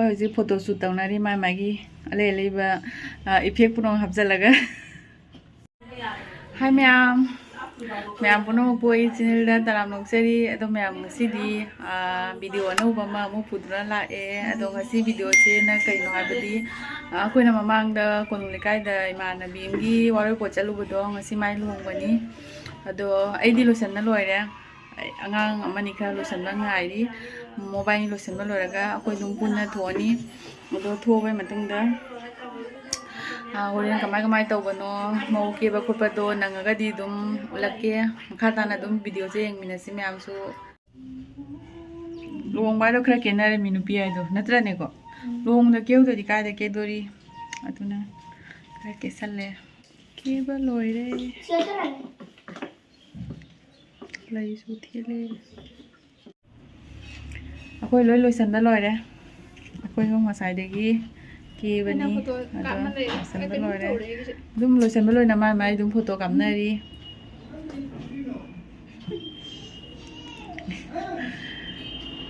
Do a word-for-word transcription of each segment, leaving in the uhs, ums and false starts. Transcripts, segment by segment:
ꯍꯧꯖꯤꯛ ꯐꯣꯇꯣ ꯁꯨꯠ ꯇꯧꯅꯔꯤ, ꯃꯥꯏ ꯃꯥꯒꯤ ꯑꯂꯩ ꯑꯂꯩꯕ, ꯑ, ꯏꯐꯦꯛ ꯄꯨꯝꯅꯃꯛ ꯍꯥꯞꯆꯤꯜꯂꯒ꯫ ꯍꯥꯏ ꯃꯌꯥꯝ, ꯃꯌꯥꯝ ꯄꯨꯝꯅꯃꯛꯄꯨ ꯑꯩ ꯆꯦꯅꯦꯜꯗ ꯇꯔꯥꯝꯅ ꯑꯣꯛꯆꯔꯤ꯫ ꯑꯗꯣ ꯃꯌꯥꯝ, ꯉꯁꯤꯗꯤ, ꯑ, ꯚꯤꯗꯤꯑꯣ ꯑꯅꯧꯕ ꯑꯃ ꯑꯃꯨꯛ ꯄꯨꯗꯨꯅ ꯂꯥꯛꯑꯦ꯫ ꯑꯗꯣ ꯉꯁꯤ ꯚꯤꯗꯤꯑꯣꯁꯤꯅ ꯀꯩꯅꯣ ꯍꯥꯏꯕꯗꯤ, ꯑ, ꯑꯩꯈꯣꯏꯅ ꯃꯃꯥꯡꯗ ꯀꯣꯅꯨꯡ ꯂꯩꯀꯥꯏꯗ ꯏꯃꯥꯟꯅꯕꯤ ꯑꯃꯒꯤ ꯋꯥꯔꯣꯏꯄꯣꯠ ꯆꯠꯂꯨꯕꯗꯣ, ꯉꯁꯤ ꯃꯥꯏ ꯂꯨꯍꯣꯡꯕꯅꯤ꯫ ꯑꯗꯣ ꯑꯩꯗꯤ ꯂꯣꯏꯁꯟꯅ ꯂꯣꯏꯔꯦ꯫ ꯑꯩ ꯑꯉꯥꯡ ꯑꯃꯅꯤ ꯈꯔ ꯂꯣꯏꯁꯟꯕ ꯉꯥꯏꯔꯤ꯫ ꯃꯣꯕꯥꯏꯜ ꯂꯣꯏꯁꯟꯕ ꯂꯣꯏꯔꯒ ꯑꯩꯈꯣꯏ ꯑꯗꯨꯝ ꯄꯨꯟꯅ ꯊꯣꯛꯑꯅꯤ꯫ ꯑꯗꯣ ꯊꯣꯛꯑꯕ ꯃꯇꯨꯡꯗ, ꯑ, ꯍꯣꯔꯦꯟ ꯀꯃꯥꯏ ꯀꯃꯥꯏ ꯇꯧꯕꯅꯣ, ꯃꯧ ꯀꯦꯕ ꯈꯣꯠꯄꯗꯣ ꯅꯪꯉꯒꯗꯤ ꯑꯗꯨꯝ ꯎꯠꯂꯛꯀꯦ꯫ ꯃꯈꯥ ꯇꯥꯅ ꯑꯗꯨꯝ ꯚꯤꯗꯤꯑꯣꯁꯦ ꯌꯦꯡꯃꯤꯟꯅꯁꯤ ꯃꯌꯥꯝꯁꯨ꯫ ꯂꯨꯍꯣꯡꯕ ꯍꯥꯏꯗꯣ ꯈꯔ ꯀꯦꯅꯔꯝꯃꯤ ꯅꯨꯄꯤ ꯍꯥꯏꯗꯣ, ꯅꯠꯇ꯭ꯔꯅꯦꯀꯣ? ꯂꯨꯍꯣꯡꯕꯗ ꯀꯦꯍꯧꯗ꯭ꯔꯗꯤ ꯀꯥꯏꯗ ꯀꯦꯗꯣꯔꯤ? ꯑꯗꯨꯅ ꯈꯔ ꯀꯦꯁꯜꯂꯦ꯫ ꯀꯦꯕ ꯂꯣꯏꯔꯦ꯫ ꯂꯩꯁꯨ ꯊꯦꯠꯂꯦ꯫ ꯑꯩꯈꯣꯏ ꯂꯣꯏ ꯂꯣꯏꯁꯟꯕ ꯂꯣꯏꯔꯦ꯫ ꯑꯩꯈꯣꯏ ꯑꯍꯨꯝ ꯉꯁꯥꯏꯗꯒꯤ ꯀꯦꯕꯅꯤ꯫ ꯑꯩꯅ ꯐꯣꯇꯣ ꯑꯗꯣ ꯀꯥꯞꯅ ꯂꯩꯔꯦ꯫ ꯂꯣꯏꯁꯟꯕ ꯑꯩ ꯀꯩꯅꯣ ꯂꯣꯏꯔꯦ꯫ ꯇꯧꯔꯦ ꯑꯩꯒꯤꯁꯦ꯫ ꯑꯗꯨꯝ ꯂꯣꯏꯁꯟꯕ ꯂꯣꯏꯅ ꯃꯥꯏ ꯃꯥꯏ ꯑꯗꯨꯝ ꯐꯣꯇꯣ ꯀꯥꯞꯅꯔꯤ꯫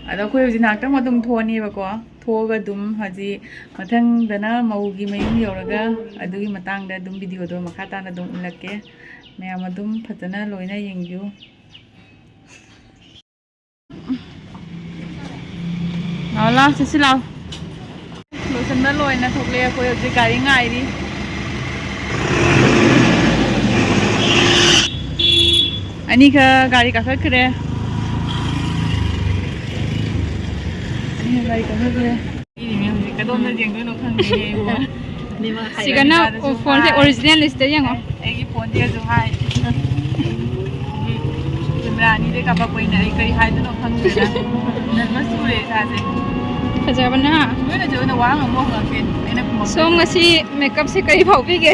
ꯑꯗꯣ ꯑꯩꯈꯣꯏ ꯍꯧꯖꯤꯛ ꯉꯥꯏꯍꯥꯛꯇꯪ ꯑꯗꯨꯝ ꯊꯣꯛꯑꯅꯦꯕꯀꯣ꯫ ꯊꯣꯛꯑꯒ ꯑꯗꯨꯝ ꯍꯧꯖꯤꯛ ꯃꯊꯪꯗꯅ ꯃꯧꯒꯤ ꯃꯌꯨꯝ ꯌꯧꯔꯒ ꯑꯗꯨꯒꯤ ꯃꯇꯥꯡꯗ ꯑꯗꯨꯝ ꯚꯤꯗꯤꯑꯣꯗꯣ ꯃꯈꯥ ꯇꯥꯅ ꯑꯗꯨꯝ ꯎꯠꯂꯛꯀꯦ꯫ ꯃꯌꯥꯝ ꯑꯗꯨꯝ ꯐꯖꯅ ꯂꯣꯏꯅ ꯌꯦꯡꯕꯤꯌꯨ꯫ ꯂꯥꯛꯑꯣ, ꯂꯥꯛꯑꯣ, ꯆꯠꯁꯤ ꯂꯥꯛꯑꯣ꯫ ꯂꯣꯏꯁꯟꯕ ꯂꯣꯏꯅ ꯊꯣꯛꯂꯛꯑꯦ꯫ ꯑꯩꯈꯣꯏ ꯍꯧꯖꯤꯛ ꯒꯥꯔꯤ ꯉꯥꯏꯔꯤ꯫ ꯑꯅꯤꯈꯛ ꯒꯥꯔꯤ ꯀꯥꯈꯠꯈ꯭ꯔꯦ꯫ ꯑꯅꯤꯈꯛ ꯒꯥꯔꯤ ꯀꯥꯈꯠꯈ꯭ꯔꯦ꯫ ꯏꯅꯦ ꯍꯧꯖꯤꯛ ꯀꯗꯣꯝꯗ ꯌꯦꯡꯗꯣꯏꯅꯣ ꯈꯪꯗꯦꯅꯦ ꯑꯩꯕꯨ꯫ ꯁꯤꯒꯅ ꯐꯣꯟꯁꯦ ꯑꯣꯔꯤꯖꯤꯅꯦꯜ ꯂꯤꯁꯇ ꯌꯦꯡꯉꯣ꯫ ꯑꯩꯒꯤ ꯐꯣꯟꯁꯦ ꯑꯗꯨꯝ ꯍꯥꯏ꯫ ꯀꯦꯃꯦꯔꯥ ꯑꯅꯤꯗꯩ ꯀꯥꯞꯄꯛꯄꯅꯤꯅ ꯑꯩ ꯀꯔꯤ ꯍꯥꯏꯗꯣꯏꯅꯣ ꯈꯪꯗ꯭ꯔꯦꯗ꯫ ꯅꯔꯚꯁ ꯆꯨꯔꯦ ꯏꯁꯥꯁꯦ꯫ ꯐꯖꯕꯅ꯫ ꯅꯣꯏꯅꯁꯨ ꯑꯩꯉꯣꯟꯗ ꯋꯥ ꯍꯪꯕ ꯍꯪꯉꯛꯇꯦ꯫ ꯑꯩꯅ ꯈꯨꯝꯃꯛꯇꯣꯏꯅꯦ꯫ ꯁꯣꯝ ꯉꯁꯤ ꯃꯦꯀꯞꯁꯦ ꯀꯔꯤ ꯐꯥꯎꯕꯤꯒꯦ?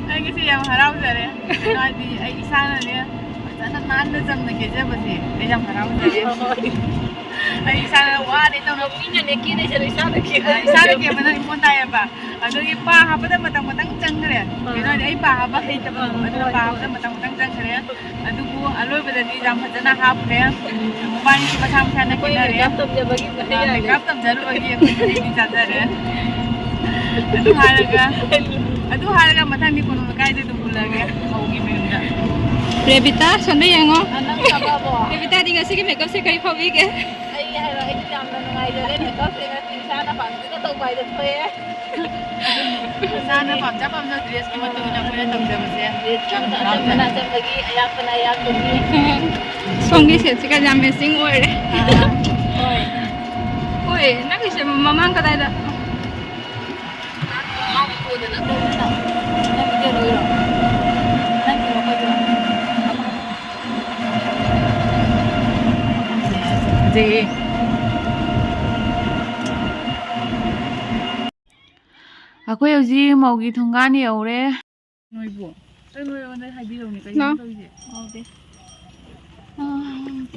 ꯑꯩ ꯉꯁꯤ ꯌꯥꯝ ꯍꯔꯥꯎꯖꯔꯦ꯫ ꯀꯩꯅꯣ ꯍꯥꯏꯗꯤ ꯑꯩ ꯏꯁꯥꯅꯅꯦ ꯐꯖꯅ ꯅꯥꯟꯅ ꯆꯝꯅ ꯀꯦꯖꯕꯁꯦ ꯑꯩ ꯌꯥꯝ ꯍꯔꯥꯎꯖꯔꯦ꯫ ꯑꯩ ꯏꯁꯥꯅ ꯋꯥꯔꯦ ꯇꯧꯅ ꯃꯤꯅꯅꯦ ꯀꯦꯅꯩꯁꯦ ꯑꯗꯣ ꯏꯁꯥꯅ ꯀꯦꯕ ꯏꯁꯥꯅ ꯀꯦꯕꯅ ꯏꯃꯣꯟ ꯇꯥꯏꯌꯦꯕ꯫ ꯑꯗꯨꯒꯤ ꯄꯥ ꯍꯥꯞꯄꯗ ꯃꯇꯝ ꯃꯇꯝ ꯆꯪꯈ꯭ꯔꯦ꯫ ꯀꯩꯅꯣ ꯍꯥꯏꯗꯤ ꯑꯩ ꯄꯥ ꯍꯥꯞꯄ ꯍꯩꯇꯕ ꯑꯗꯨꯅ ꯄꯥ ꯍꯥꯞꯄꯗ ꯃꯇꯝ ꯃꯇꯝ ꯆꯪꯈ꯭ꯔꯦ꯫ ꯑꯗꯨꯕꯨ ꯑꯂꯣꯏꯕꯗꯗꯤ ꯌꯥꯝ ꯐꯖꯅ ꯍꯥꯞꯈ꯭ꯔꯦ꯫ ꯃꯕꯥꯅꯤꯁꯨ ꯃꯁꯥ ꯃꯁꯥꯅ ꯑꯩꯈꯣꯏꯅ ꯀꯦꯅꯔꯦ꯫ ꯃꯦꯀꯞ ꯇꯝꯖꯕꯒꯤ ꯃꯍꯩ ꯌꯥꯜꯂꯦ꯫ ꯃꯦꯀꯞ ꯇꯝꯖꯔꯨꯕꯒꯤ ꯑꯩꯈꯣꯏ ꯃꯍꯩꯗꯤ ꯆꯥꯖꯔꯦ꯫ ꯑꯗꯨ ꯍꯥꯏꯔꯒ ꯑꯗꯨ ꯍꯥꯏꯔꯒ ꯃꯊꯪꯗꯤ ꯀꯣꯅꯨꯡ ꯂꯩꯀꯥꯏꯗ ꯑꯗꯨꯝ ꯎꯜꯂꯒꯦ ꯃꯧꯒꯤ ꯃꯌꯨꯝꯗ꯫ ꯔꯦꯕꯤꯇꯥ, ꯁꯣꯝꯗ ꯌꯦꯡꯉꯣ꯫ ꯅꯪ ꯈꯪꯉꯕꯣ? ꯔꯦꯕꯤꯇꯥꯗꯤ ꯉꯁꯤꯒꯤ ꯃꯦꯀꯞꯁꯦ ꯀꯔꯤ ꯐꯥꯎꯕꯤꯒꯦ? ꯑꯩ ꯍꯥꯏꯔꯣ, ꯑꯩꯗꯤ ꯌꯥꯝꯅ ꯅꯨꯡꯉꯥꯏꯖꯔꯦ꯫ ꯃꯦꯀꯞꯁꯦ ꯉꯁꯤ ꯏꯁꯥꯅ ꯄꯥꯝꯖꯅ ꯇꯧꯕ ꯍꯥꯏꯗꯣ ꯊꯣꯛꯑꯦ꯫ ꯏꯁꯥꯅ ꯄꯥꯝꯖ ꯄꯥꯝꯖ ꯗ꯭ꯔꯦꯁꯀꯤ ꯃꯇꯨꯡ ꯏꯟꯅ ꯑꯩꯈꯣꯏꯅ ꯇꯧꯖꯕꯁꯦ ꯌꯥꯝ ꯍꯔꯥꯎꯖꯩ꯫ ꯑꯆꯝꯕꯅ ꯑꯆꯝꯕꯒꯤ, ꯑꯌꯥꯛꯄꯅ ꯑꯌꯥꯛꯄꯒꯤ꯫ ꯁꯣꯝꯒꯤ ꯁꯦꯠꯁꯤꯒ ꯌꯥꯝ ꯃꯦꯆꯤꯡ ꯑꯣꯏꯔꯦ꯫ ꯑꯥ, ꯍꯣꯏ꯫ ꯍꯣꯏ, ꯅꯪꯒꯤꯁꯦ ꯃꯃꯥꯡ ꯀꯗꯥꯏꯗ? ꯅꯪ ꯚꯤꯗꯤꯑꯣ ꯂꯣꯏꯔꯣ? ꯅꯪ ꯀꯩꯅꯣ ꯇꯧꯗꯣꯏꯔꯣ? ꯖꯦ꯫ ꯑꯩꯈꯣꯏ ꯍꯧꯖꯤꯛ ꯃꯧꯒꯤ ꯊꯣꯡꯒꯥꯟ ꯌꯧꯔꯦ꯫ ꯅꯣꯏꯕꯨ? ꯑꯩ ꯅꯣꯏꯉꯣꯟꯗ ꯍꯥꯏꯕꯤꯔꯧꯅꯦ, ꯀꯩꯅꯣ ꯅꯣ꯫ ꯇꯧꯔꯤꯁꯦ? ꯍꯥꯎꯗꯦ꯫ ꯑꯥ,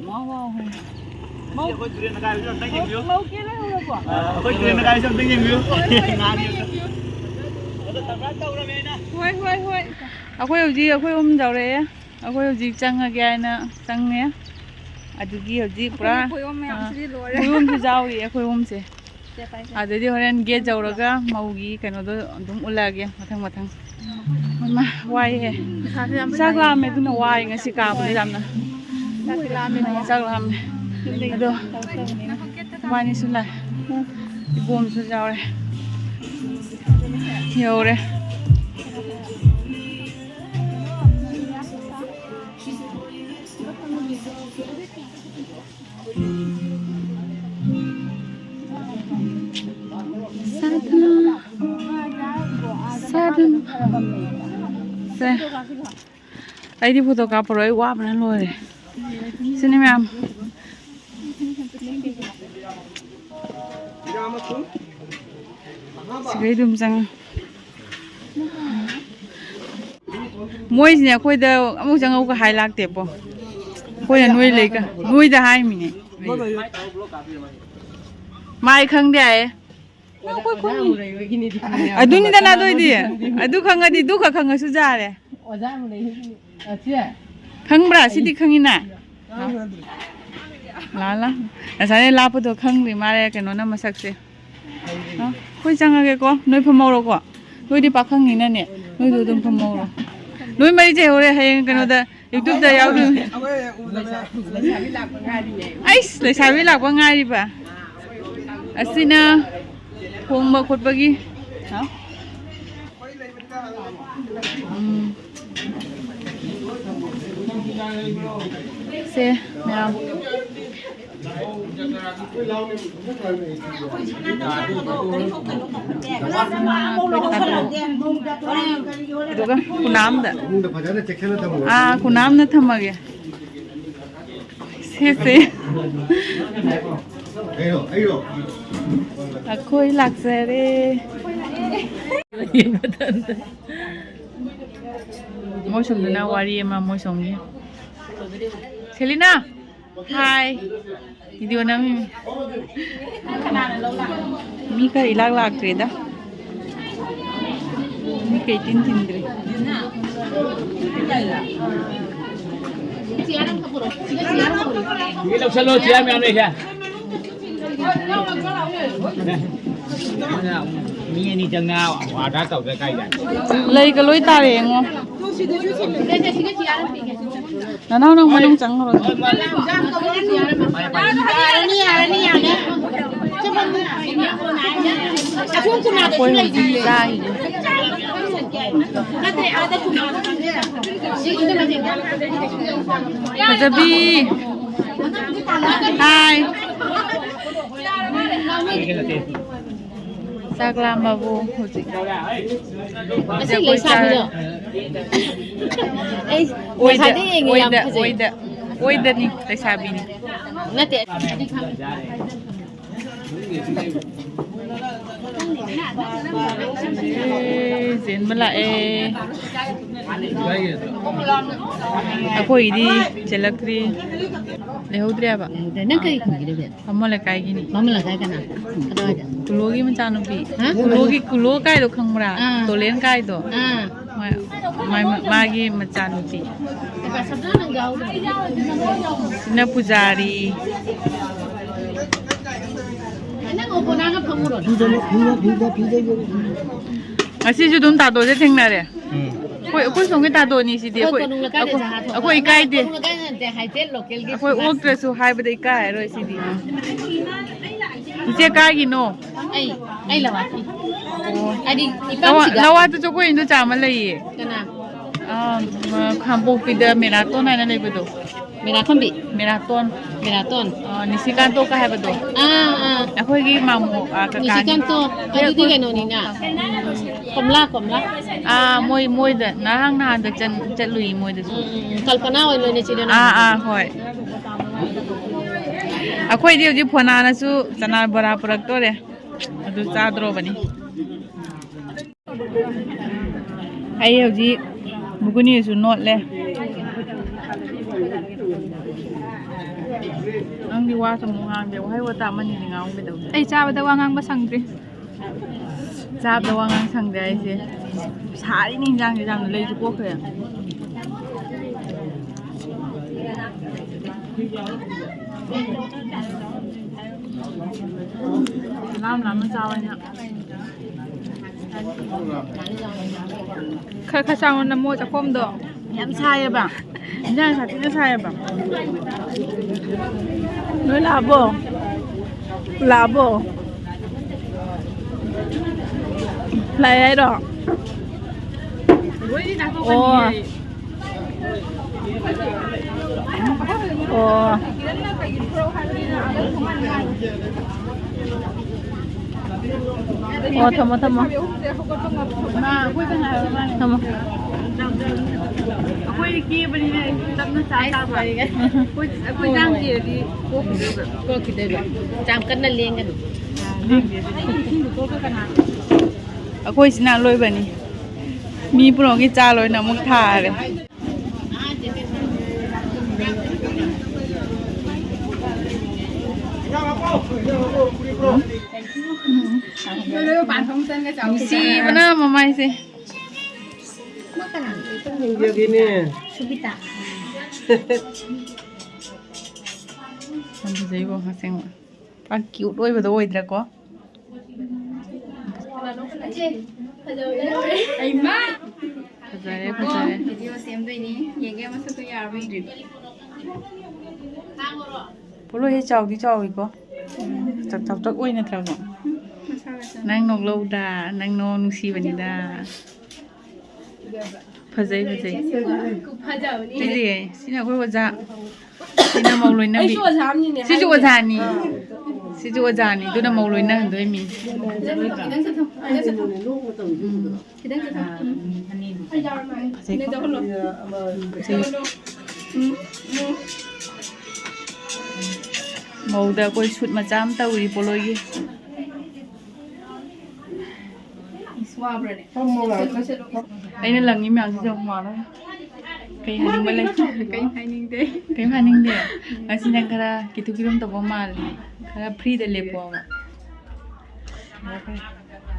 ꯋꯥ, ꯋꯥ, ꯋꯥ꯫ ꯑꯩꯈꯣꯏ ꯇꯨꯔꯦꯟ ꯑꯀꯥꯏꯕꯁꯨ ꯑꯝꯇꯪ ꯌꯦꯡꯕꯤꯌꯨ꯫ ꯃꯧ ꯀꯦꯔꯦ ꯍꯧꯔꯕꯣ? ꯑꯥ, ꯑꯩꯈꯣꯏ ꯇꯨꯔꯦꯟ ꯑꯀꯥꯏꯕꯁꯨ ꯑꯝꯇꯪ ꯌꯦꯡꯕꯤꯌꯨ꯫ ꯍꯣꯏ, ꯍꯣꯏ, ꯉꯥꯒꯤ ꯑꯝꯇꯪ ꯌꯦꯡꯕꯤꯌꯨ꯫ ꯍꯣꯏ, ꯍꯣꯏ, ꯍꯣꯏ꯫ ꯑꯩꯈꯣꯏ ꯍꯧꯖꯤꯛ ꯑꯩꯈꯣꯏ ꯑꯍꯨꯝ ꯌꯧꯔꯛꯑꯦ꯫ ꯑꯩꯈꯣꯏ ꯍꯧꯖꯤꯛ ꯆꯪꯉꯒꯦ ꯍꯥꯏꯅ ꯆꯪꯉꯦ꯫ ꯑꯗꯨꯒꯤ ꯍꯧꯖꯤꯛ ꯄꯨꯔꯥ, ꯑꯩꯈꯣꯏꯒꯤ ꯄꯣꯌꯣꯝ ꯃꯌꯥꯝꯁꯤꯗꯤ ꯂꯣꯏꯔꯦ꯫ ꯄꯣꯌꯣꯝꯁꯨ ꯌꯥꯎꯔꯤ ꯑꯩꯈꯣꯏ ꯑꯍꯨꯝꯁꯦ꯫ ꯁꯦ, ꯄꯥꯏꯁꯦ꯫ ꯑꯗꯩꯗꯤ ꯍꯣꯔꯦꯟ ꯒꯦꯠ ꯌꯧꯔꯒ ꯃꯧꯒꯤ ꯀꯩꯅꯣꯗꯣ ꯑꯗꯨꯝ ꯎꯠꯂꯛꯑꯒꯦ ꯃꯊꯪ ꯃꯊꯪ꯫ ꯃꯥ, ꯋꯥꯏꯍꯦ꯫ ꯄꯩꯁꯥꯁꯨ ꯌꯥꯝ ꯆꯥꯛ ꯆꯥꯏ꯫ ꯂꯥꯝꯃꯦ, ꯑꯗꯨꯅ ꯋꯥꯏ ꯉꯁꯤ ꯀꯥꯕꯗ ꯌꯥꯝꯅ꯫ ꯆꯥꯛꯇꯤ ꯂꯥꯝꯃꯦ꯫ ꯆꯥꯛ ꯂꯥꯝꯃꯦ꯫ ꯌꯨꯝꯗꯒꯤ ꯑꯗꯣ ꯆꯥꯛ ꯆꯥꯕꯅꯤꯅ꯫ ꯏꯕꯥꯅꯤꯁꯨ ꯂꯥꯛꯑꯦ꯫ ꯏꯕꯣꯝꯁꯨ ꯌꯥꯎꯔꯦ꯫ ꯌꯧꯔꯦ꯫ ꯁꯥꯗꯨꯅ, ꯁꯥꯗꯨꯅ꯫ ꯁꯦ꯫ ꯑꯩꯗꯤ ꯐꯣꯇꯣ ꯀꯥꯞꯄꯔꯣꯏ, ꯑꯩ ꯋꯥꯕꯅ ꯂꯣꯏꯔꯦ꯫ ꯁꯤꯅꯤ ꯃꯌꯥꯝ꯫ ꯁꯤꯈꯩ ꯑꯗꯨꯝ ꯆꯪꯉ-, ꯃꯣꯏꯁꯤꯅꯦ ꯑꯩꯈꯣꯏꯗ ꯑꯃꯨꯛ ꯆꯪꯉꯧꯒ ꯍꯥꯏ ꯂꯥꯛꯇꯦꯕꯣ꯫ ꯑꯩꯈꯣꯏꯅ ꯅꯣꯏ ꯂꯩꯀ-, ꯅꯣꯏꯗ ꯍꯥꯏꯃꯤꯅꯦ꯫ ꯃꯥꯏ ꯈꯪꯗꯦ ꯍꯥꯏꯌꯦ꯫ ꯑꯣꯖꯥ ꯑꯃꯨꯛ ꯂꯩꯕꯒꯤꯅꯤꯗꯤ ꯈꯪꯉꯦ꯫ ꯑꯗꯨꯅꯤꯗꯅ ꯑꯗꯨ ꯑꯣꯏꯗꯤ꯫ ꯑꯗꯨ ꯈꯪꯉꯗꯤ ꯑꯗꯨ ꯈꯛ ꯈꯪꯉꯁꯨ ꯌꯥꯔꯦ꯫ ꯑꯣꯖꯥ ꯑꯃꯨꯛ ꯂꯩꯕꯒꯤꯅꯤ꯫ ꯑ, ꯁꯦ꯫ ꯈꯪꯕ꯭ꯔꯥ? ꯁꯤꯗꯤ ꯈꯪꯉꯤꯅ? ꯂꯥ ꯂꯥ꯫ ꯉꯁꯥꯏ ꯂꯥꯞꯄꯗꯣ ꯈꯪꯗ꯭ꯔꯤ ꯃꯥꯜꯂꯦ ꯀꯩꯅꯣꯅ ꯃꯁꯛꯁꯦ꯫ ꯑ, ꯑꯩꯈꯣꯏ ꯆꯪꯉꯒꯦꯀꯣ꯫ ꯅꯣꯏ ꯐꯝꯍꯧꯔꯣꯀꯣ꯫ ꯅꯣꯏꯗꯤ ꯄꯥꯈꯪꯅꯤꯅꯅꯦ꯫ ꯅꯣꯏꯗꯣ ꯑꯗꯨꯝ ꯐꯝꯍꯧꯔꯣ꯫ ꯅꯣꯏ ꯃꯔꯤꯁꯦ ꯍꯣꯔꯦꯟ ꯍꯌꯦꯡ ꯀꯩꯅꯣꯗ YouTube ꯇ ꯌꯥꯎꯗꯣꯏꯅꯤ꯫ ꯑꯩꯁ, ꯂꯩꯁꯥꯕꯤ ꯂꯥꯛꯄ ꯉꯥꯏꯔꯤꯕ꯫ ꯑꯁꯤꯅ ꯊꯣꯡꯕ ꯈꯣꯠꯄꯒꯤ꯫ ꯍꯥ? ꯎꯝ꯫ ꯁꯦ, ꯃꯌꯥꯝ꯫ ꯑꯗꯨꯒ ꯈꯨꯅꯥꯝꯗ꯫ ꯐꯃꯨꯡꯗ ꯐꯖꯅ ꯆꯦꯛꯁꯤꯟꯅ ꯊꯝꯃꯨ꯫ ꯑꯥ, ꯈꯨꯅꯥꯝꯅ ꯊꯝꯃꯒꯦ꯫ ꯁꯦ, ꯁꯦ꯫ ꯑꯩꯔꯣ, ꯑꯩꯔꯣ꯫ ꯑꯩꯈꯣꯏ ꯂꯥꯛꯆꯔꯦ꯫ ꯃꯣꯏ ꯁꯣꯝꯗꯅ ꯋꯥꯔꯤ ꯑꯃ, ꯃꯣꯏ ꯁꯣꯝꯒꯤ꯫ ꯁꯦꯂꯤꯅꯥ! ꯍꯥꯏ꯫ ꯚꯤꯗꯤꯑꯣ ꯅꯝꯃꯤ꯫ ꯃꯤ ꯈꯔ ꯏꯂꯥꯛ ꯂꯥꯛꯇ꯭ꯔꯦꯗ꯫ ꯃꯤ ꯀꯩ ꯇꯤꯟ ꯇꯤꯟꯗ꯭ꯔꯦ꯫ ꯁꯤꯗ ꯂꯧꯁꯜꯂꯣ, chair ꯃꯌꯥꯝ ꯂꯩꯁꯦ꯫ ꯃꯤ ꯑꯅꯤ ꯆꯪꯅ order ꯇꯧꯗ ꯀꯥꯏꯗ꯫ ꯂꯩꯒ ꯂꯣꯏ ꯇꯥꯔꯦ ꯌꯦꯡꯉꯣ꯫ ꯅꯅꯥꯎ ꯅꯪ ꯃꯅꯨꯡ ꯆꯪꯉꯨꯔꯣ꯫ ꯌꯥꯔꯅꯤ, ꯌꯥꯔꯅꯤ, ꯌꯥꯔꯅꯤ꯫ ꯑꯩꯈꯣꯏ ꯍꯧꯖꯤꯛ ꯆꯥꯔꯤꯁꯦ꯫ ꯐꯖꯕꯤ꯫ ꯍꯥꯏ꯫ ꯆꯥꯛ ꯂꯥꯝꯃꯕꯣ ꯍꯧꯖꯤꯛ? ꯑꯁꯤ ꯂꯩꯁꯥꯕꯤꯗꯣ꯫ ꯑꯩ ꯑꯣꯏꯗ, ꯉꯁꯥꯏꯗꯩ ꯌꯦꯡꯉꯤ, ꯌꯥꯝ ꯑꯣꯏꯗ, ꯐꯖꯩ꯫ ꯑꯣꯏꯗ, ꯑꯣꯏꯗꯅꯤ, ꯂꯩꯁꯥꯕꯤꯅꯤ꯫ ꯅꯠꯇꯦ꯫ ꯑꯦ, ꯆꯦꯟꯕ ꯂꯥꯛꯑꯦ꯫ ꯑꯩꯈꯣꯏꯒꯤꯗꯤ ꯆꯦꯜꯂꯛꯇ꯭ꯔꯤ꯫ ꯂꯩꯍꯧꯗ꯭ꯔꯦꯕ꯫ ꯂꯩꯍꯧꯗ꯭ꯔꯦ꯫ ꯅꯪ ꯀꯔꯤ ꯈꯨꯟꯒꯤꯅꯣ ꯏꯕꯦꯝ? ꯕꯥꯃꯣꯟ ꯂꯩꯀꯥꯏꯒꯤꯅꯤ꯫ ꯕꯥꯃꯣꯟ ꯂꯩꯀꯥꯏ ꯀꯅꯥ? ꯀꯗꯥꯏꯗ? ꯀꯨꯂꯣꯒꯤ ꯃꯆꯥꯅꯨꯄꯤ꯫ ꯍꯥ? ꯀꯨꯂꯣꯒꯤ, ꯀꯨꯂꯣ ꯀꯥꯏꯗꯣ ꯈꯪꯕ꯭ꯔꯥ? ꯑꯥ꯫ ꯇꯣꯂꯦꯟ ꯀꯥꯏꯗꯣ꯫ ꯑꯥ꯫ ꯃꯥ-, ꯃꯥ-, ꯃꯥꯒꯤ ꯃꯆꯥꯅꯨꯄꯤ꯫ ꯁꯤꯅ ꯄꯨꯖꯥꯔꯤ꯫ ꯅꯪ ꯑꯣꯄꯣꯅꯥꯒ ꯐꯝꯃꯨꯔꯣ꯫ ꯐꯤꯗ, ꯐꯤꯗ, ꯐꯤꯗ, ꯐꯤꯗ ꯌꯦꯡꯉꯨ꯫ ꯉꯁꯤꯁꯨ ꯑꯗꯨꯝ ꯇꯥꯗꯣꯁꯦ ꯊꯦꯡꯅꯔꯦ꯫ ꯎꯝ꯫ ꯑꯩꯈꯣꯏ, ꯑꯩꯈꯣꯏ ꯁꯣꯝꯒꯤ ꯇꯥꯗꯣꯅꯤ ꯁꯤꯗꯤ꯫ ꯑꯩꯈꯣꯏ ꯑꯩꯈꯣꯏ, ꯀꯣꯅꯨꯡ ꯂꯩꯀꯥꯏꯗ ꯑꯩꯈꯣꯏ, ꯖꯒꯥ ꯊꯣꯛꯄ꯫ ꯑꯩꯈꯣꯏ ꯏꯀꯥꯏꯗꯦ꯫ ꯀꯣꯅꯨꯡ ꯂꯩꯀꯥꯏꯗ ꯅꯠꯇꯦ, ꯍꯥꯏꯐꯦꯠ ꯂꯣꯀꯦꯜꯒꯤ ꯑꯩꯈꯣꯏ ꯐꯤꯕꯝ꯫ ꯑꯣꯛꯇ꯭ꯔꯁꯨ ꯍꯥꯏꯕꯗ ꯏꯀꯥꯏꯔꯣꯏ ꯁꯤꯗꯤ꯫ ꯏꯆꯦ ꯀꯥꯏꯒꯤꯅꯣ? ꯑꯩ, ꯑꯩ ꯂꯋꯥꯠꯀꯤ꯫ ꯑꯣ꯫ ꯍꯥꯏꯗꯤ ꯂꯋꯥ-, ꯏꯄꯥꯝꯁꯤꯒ꯫ ꯂꯋꯥꯠꯇꯁꯨ ꯑꯩꯈꯣꯏ ꯏꯟꯗꯣꯆꯥ ꯑꯃ ꯂꯩꯌꯦ꯫ ꯀꯅꯥ? ꯑꯥ, ꯈꯥꯡꯄꯣꯛꯄꯤꯗ ꯃꯦꯔꯥꯇꯣꯟ ꯍꯥꯏꯅ ꯂꯩꯕꯗꯣ꯫ ꯃꯦꯔꯥꯈꯣꯝꯕꯤ? ꯃꯦꯔꯥꯇꯣꯟ꯫ ꯃꯦꯔꯥꯇꯣꯟ꯫ ꯑꯥ, ꯅꯤꯁꯤꯀꯥꯟꯇꯣꯒ ꯍꯥꯏꯕꯗꯣ꯫ ꯑꯥ, ꯑꯥ꯫ ꯑꯩꯈꯣꯏꯒꯤ ꯃꯥꯃꯣ, ꯑꯥ, ꯀꯀꯥꯒꯤ꯫ ꯅꯤꯁꯤꯀꯥꯟꯇꯣ, ꯑꯗꯨꯗꯤ ꯑꯩꯈꯣꯏ ꯀꯩꯅꯣꯅꯤꯅ꯫ ꯀꯣꯝꯂꯥ, ꯀꯣꯝꯂꯥ꯫ ꯑꯥ, ꯃꯣꯏ, ꯃꯣꯏꯗ ꯉꯔꯥꯡ ꯅꯍꯥꯟꯗ ꯆꯠ-, ꯆꯠꯂꯨꯏ ꯃꯣꯏꯗꯁꯨ꯫ ꯎꯝ, ꯎꯝ, ꯎꯝ꯫ ꯀꯜꯄꯅꯥ ꯑꯣꯏ ꯂꯣꯏꯅ ꯆꯤꯟꯅ ꯑꯥ, ꯑꯥ, ꯍꯣꯏ꯫ ꯑꯩꯈꯣꯏꯗꯤ ꯍꯧꯖꯤꯛ ꯐꯣꯅꯥꯅꯁꯨ ꯆꯅꯥ ꯕꯣꯔꯥ ꯄꯨꯔꯛꯇꯣꯔꯦ꯫ ꯑꯗꯨ ꯆꯥꯗ꯭ꯔꯣꯕꯅꯤ꯫ ꯑꯩ ꯍꯧꯖꯤꯛ ꯃꯨꯒꯨꯅꯤꯁꯨ ꯅꯣꯠꯂꯦ꯫ ꯅꯪꯗꯤ ꯋꯥꯁꯨ ꯑꯃꯨꯛ ꯉꯥꯡꯗꯦ, ꯋꯥꯍꯩ ꯋꯥꯇꯥ ꯑꯃꯅꯤꯗꯤ ꯉꯥꯡꯉꯨ ꯀꯩꯗꯧꯒꯦ? ꯑꯩ ꯆꯥꯕꯗ ꯋꯥ ꯉꯥꯡꯕ ꯁꯪꯗ꯭ꯔꯤ꯫ ꯆꯥꯕꯗ ꯋꯥ ꯉꯥꯡ ꯁꯪꯗꯦ ꯍꯥꯏꯁꯦ꯫ ꯁꯥꯔꯤꯅꯤ ꯏꯟꯖꯥꯡꯁꯦ ꯌꯥꯝꯅ, ꯂꯩꯁꯨ ꯀꯣꯛꯈ꯭ꯔꯦ꯫ ꯂꯥꯝ ꯂꯥꯝꯅ ꯆꯥꯎ ꯍꯥꯏꯅ꯫ ꯈꯔ ꯈꯔ ꯆꯥꯎꯅ ꯅꯝꯃꯣ ꯆꯥꯛꯈꯣꯝꯗꯣ꯫ ꯌꯥꯝ ꯁꯥꯏꯌꯦꯕ꯫ ꯏꯟꯖꯥꯡ ꯁꯥꯊꯤꯅ ꯁꯥꯏꯌꯦꯕ꯫ ꯂꯣꯏ ꯂꯥꯛꯑꯕꯣ? ꯂꯥꯛꯑꯕꯣ? ꯂꯥꯛꯑꯦ ꯍꯥꯏꯔꯣ? ꯑꯣ꯫ ꯑꯣ꯫ ꯑꯣ, ꯊꯝꯃꯣ, ꯊꯝꯃꯣ꯫ ꯊꯝꯃꯣ꯫ ꯑꯩꯈꯣꯏ ꯀꯦꯕꯅꯤꯅ ꯇꯞꯅ ꯆꯥ ꯇꯥꯕ꯫ ꯑꯩꯈꯣꯏ, ꯑꯩꯈꯣꯏ ꯆꯥꯡ ꯀꯦꯔꯗꯤ ꯀꯣꯛꯈꯤꯗꯣꯏꯕ꯫ ꯀꯣꯛꯈꯤꯗꯣꯏꯕ꯫ ꯌꯥꯝ ꯀꯟꯅ ꯂꯦꯡꯒꯅꯨ꯫ ꯑꯩꯈꯣꯏꯁꯤꯅ ꯑꯂꯣꯏꯕꯅꯤ꯫ ꯃꯤ ꯄꯨꯝꯅꯃꯛꯀꯤ ꯆꯥ ꯂꯣꯏꯅ ꯑꯃꯨꯛ ꯊꯥꯔꯦ꯫ ꯅꯨꯡꯁꯤꯕꯅ ꯃꯃꯥꯏꯁꯦ꯫ ꯌꯦꯡꯖꯒꯦꯅꯦ꯫ ꯌꯥꯝ ꯐꯖꯩꯕꯣ ꯑꯁꯦꯡꯕ꯫ ꯄꯨꯔꯥ ꯀ꯭ꯌꯨꯠ ꯑꯣꯏꯕꯗꯣ ꯑꯣꯏꯗ꯭ꯔꯥꯀꯣ? ꯐꯖꯔꯦ, ꯐꯖꯔꯦ꯫ ꯚꯤꯗꯤꯑꯣ ꯁꯦꯝꯗꯣꯏꯅꯤ꯫ ꯌꯦꯡꯒꯦ ꯃꯁꯛꯇꯣ ꯌꯥꯔꯕ ꯌꯦꯡꯗ꯭ꯔꯤꯕ꯫ ꯄꯣꯠꯂꯣꯏꯁꯦ ꯆꯥꯎꯗꯤ ꯆꯥꯎꯏꯀꯣ꯫ ꯆꯥꯎ-, ꯆꯥꯎꯇꯛ ꯑꯣꯏꯅ ꯊꯝꯃꯣ꯫ ꯃꯁꯥꯒ ꯆꯥꯟꯅ-, ꯅꯪ ꯅꯣꯛꯂꯧꯗ, ꯅꯪ ꯅꯣꯛ ꯅꯨꯡꯁꯤꯕꯅꯤꯗ꯫ ꯐꯖꯩ, ꯐꯖꯩ꯫ ꯐꯖꯕꯅꯤ꯫ ꯁꯤꯗꯤ, ꯁꯤꯅ ꯑꯩꯈꯣꯏ ꯑꯣꯖꯥ꯫ ꯁꯤꯅ ꯃꯧ ꯂꯣꯏꯅꯕꯤ꯫ ꯑꯩꯁꯨ ꯑꯣꯖꯥ ꯑꯃꯅꯤꯅꯦ, ꯁꯤꯁꯨ ꯍꯥꯏꯅꯦ꯫ ꯑꯣꯖꯥꯅꯤ꯫ ꯑꯥ꯫ ꯁꯤꯁꯨ ꯑꯣꯖꯥꯅꯤ, ꯑꯗꯨꯅ ꯃꯧ ꯂꯣꯏꯅꯍꯟꯗꯣꯏ ꯃꯤ꯫ ꯈꯤꯇꯪ ꯆꯠꯊꯣꯛ, ꯈꯤꯇꯪ ꯆꯠꯊꯣꯛ꯫ ꯈꯤꯇꯪ ꯆꯠꯊꯣꯛ꯫ ꯎꯝ꯫ ꯐꯖꯩꯀꯣ? ꯐꯖꯩ꯫ ꯎꯝ, ꯎꯝ꯫ ꯃꯧꯗ ꯑꯩꯈꯣꯏ ꯁꯨꯠ ꯃꯆꯥ ꯑꯃ ꯇꯧꯔꯤ ꯄꯣꯠꯂꯣꯏꯒꯤ꯫ ꯏꯁ, ꯋꯥꯕ꯭ꯔꯅꯦ? ꯑꯩꯅ ꯂꯪꯉꯤ ꯃꯌꯥꯝꯁꯤꯗ ꯍꯨꯃꯥꯡꯅ ꯀꯩ ꯍꯥꯏꯅꯤꯡꯕ ꯂꯩ? ꯀꯩꯝ ꯍꯥꯏꯅꯤꯡꯗꯦ꯫ ꯀꯩꯝ ꯍꯥꯏꯅꯤꯡꯗꯦ? ꯉꯁꯤ ꯅꯪ ꯈꯔ ꯀꯤꯊꯨ ꯀꯤꯔꯨꯝ ꯇꯧꯕ ꯃꯥꯜꯂꯦ꯫ ꯈꯔ ꯐ꯭ꯔꯤꯗ ꯂꯦꯞꯄꯣꯕ꯫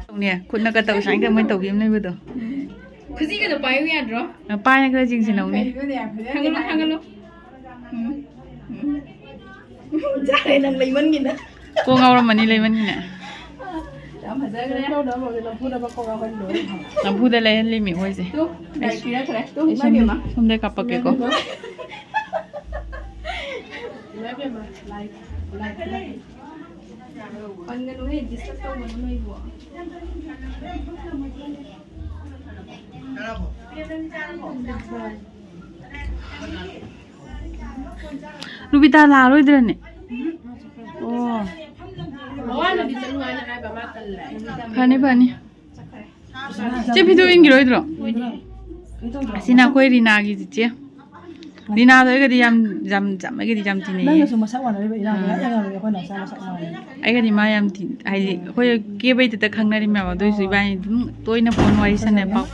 ꯇꯧꯅꯦ, ꯈꯨꯠꯅꯒ ꯇꯧ, ꯁꯨꯃꯥꯏꯅ ꯇꯧ, ꯃꯣꯏ ꯇꯧꯕꯤ ꯑꯃ ꯂꯩꯕꯗꯣ꯫ ꯈꯨꯖꯤꯒꯗꯣ ꯄꯥꯏꯌꯨ ꯌꯥꯗ꯭ꯔꯣ? ꯑ, ꯄꯥꯏꯅ ꯈꯔ ꯌꯦꯡꯁꯤ ꯅꯧꯅꯦ꯫ ꯊꯥꯡꯒꯠꯂꯣ, ꯊꯥꯡꯒꯠꯂꯣ꯫ ꯎꯝ, ꯎꯝ꯫ ꯆꯥꯔꯦ ꯅꯪ ꯂꯩꯃꯟꯒꯤꯅ꯫ ꯀꯣꯛ ꯉꯥꯎꯔꯝꯃꯅꯤ ꯂꯩꯃꯟꯒꯤꯅ꯫ ꯌꯥꯝ ꯐꯖꯈ꯭ꯔꯦ꯫ ꯅꯝꯐꯨꯗ ꯂꯩꯍꯜꯂꯤꯃꯤ ꯑꯩꯈꯣꯏꯁꯦ꯫ ꯇꯨ, ꯂꯥꯏ ꯄꯤꯔꯛꯈ꯭ꯔꯦ꯫ ꯇꯨ, ꯑꯩ ꯏꯃꯥ ꯁꯣꯝ-, ꯏꯕꯦꯝꯃ꯫ ꯁꯣꯝꯗ ꯀꯥꯞꯄꯛꯀꯦꯀꯣ꯫ ꯏꯃꯥ ꯏꯕꯦꯝꯃ, ꯂꯥꯏ, ꯂꯥꯏ ꯄꯤꯔꯛꯈ꯭ꯔꯦ꯫ ꯄꯟꯒꯅꯨꯍꯦ, disturb ꯇꯧꯒꯅꯨ ꯅꯣꯏꯕꯨ꯫ ꯔꯨꯕꯤꯇꯥ ꯂꯥꯛꯑꯔꯣꯏꯗ꯭ꯔꯅꯦ? ꯑꯣ꯫ ꯃꯋꯥꯅꯗꯤ ꯆꯠꯂꯨ ꯍꯥꯏꯅ ꯍꯥꯏꯕ, ꯃꯥ ꯇꯜꯂꯦ꯫ ꯐꯅꯤ, ꯐꯅꯤ꯫ ꯆꯦ ꯐꯤꯗꯨ ꯏꯟꯈꯤꯔꯣꯏꯗ꯭ꯔꯣ? ꯑꯁꯤꯅ ꯑꯩꯈꯣꯏ ꯔꯤꯅꯥꯒꯤ ꯆꯤꯆꯦ꯫ ꯔꯤꯅꯥꯗꯣ ꯑꯩꯒꯗꯤ ꯌꯥꯝ, ꯌꯥꯝ ꯆꯝ-, ꯑꯩꯒꯗꯤ ꯌꯥꯝ ꯇꯤꯟꯅꯩꯌꯦ꯫ ꯅꯪꯒꯁꯨ ꯃꯁꯛ ꯃꯥꯟꯅꯔꯤꯕ ꯏꯔꯥꯡꯗꯣ꯫ ꯑꯥ꯫ ꯌꯥꯝ ꯌꯥꯝꯃꯦ ꯑꯩꯈꯣꯏ ꯅꯥꯎꯆꯥ ꯃꯁꯛ ꯃꯥꯟꯅꯩ꯫ ꯑꯩꯒꯗꯤ ꯃꯥ ꯌꯥꯝ ꯇꯤ-, ꯍꯥꯏꯗꯤ ꯑꯩꯈꯣꯏ ꯀꯦꯕꯩꯗꯇ ꯈꯪꯅꯔꯤꯃꯦꯕ, ꯑꯗꯨꯏꯁꯨ ꯏꯕꯥꯅꯤ ꯑꯗꯨꯝ ꯇꯣꯏꯅ ꯐꯣꯟ ꯋꯥꯔꯤ ꯁꯥꯟꯅꯩ ꯄꯥꯎ꯫